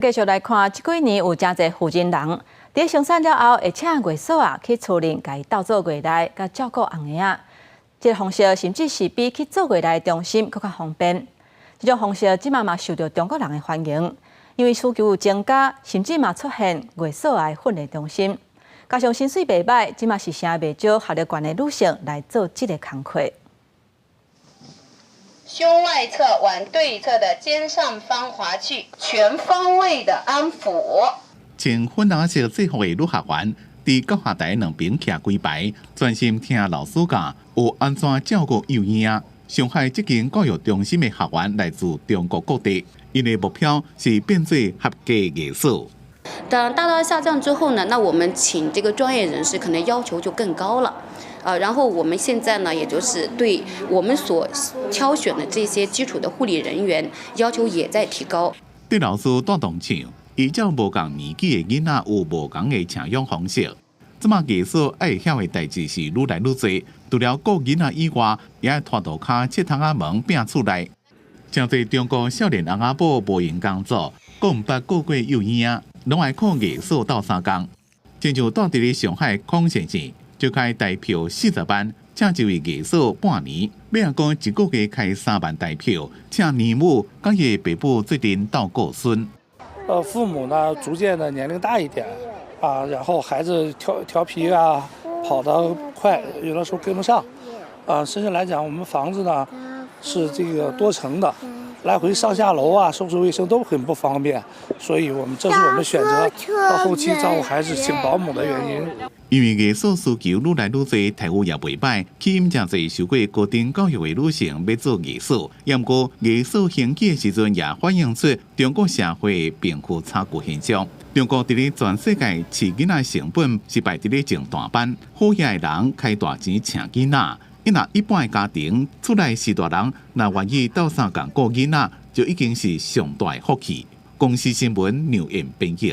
繼續來看，這幾年有誠濟婦人人，佇生產了後會請月嫂仔去厝裡共伊鬥做月內，佮照顧尪仔。這個方式甚至是比去做月內中心閣較方便。這種方式這馬嘛受著中國人的歡迎，因為需求有增加，甚至嘛出現月嫂仔的訓練中心。加上薪水袂䆀，這馬是誠袂少學歷懸的女性來做這個工課。胸外側往對側的肩上方滑去，全方位的安撫。穿粉紅色制服的女學員，佇教學台兩邊徛幾排，專心聽老師教，學按怎照顧幼嬰仔。上海這間教育中心的學員來自中國各地，𪜶的目標是變做合格月嫂。當大大下降之後呢，那我們請這個專業人士可能要求就更高了。啊，然後我們現在呢，也就是對我們所挑選的這些基礎的護理人員要求也在提高。對老師帶動唱，依照無仝年紀的囡仔有無仝的請養方式。這馬月嫂愛曉的代誌是愈來愈濟，除了顧囡仔以外，也愛拖塗跤、切窗仔門、摒厝內。誠濟中國少年翁仔某無閒工作，閣毋捌顧過幼嬰仔，攏愛靠月嫂鬥相共。親像蹛佇咧上海孔先生，就開台票40萬，請一位月嫂半年，欲若講一個月開3萬台票，請奶母佮伊的爸母做陣鬥顧孫。父母呢逐漸的年齡大一點，啊，然後孩子調調皮啊，跑得快，有的時候跟不上，啊，甚至來講，我們房子呢是這個多層的，來回上下樓啊，收拾衛生都很不方便，所以我們這是我們選擇到後期照顧孩子請保姆的原因。因為月嫂需求愈來愈濟，待遇也袂䆀，吸引誠濟受過高等教育的女性欲做月嫂。毋過月嫂興起的時陣，也反映出中國社會貧富差距現象。中國佇咧全世界飼囡仔成本是排佇咧前段班，好額的人開大錢請囡仔，伊若一般的家庭厝內四大人，若願意鬥相共顧囡仔，就已經是上大的福氣。公視新聞劉燕編譯。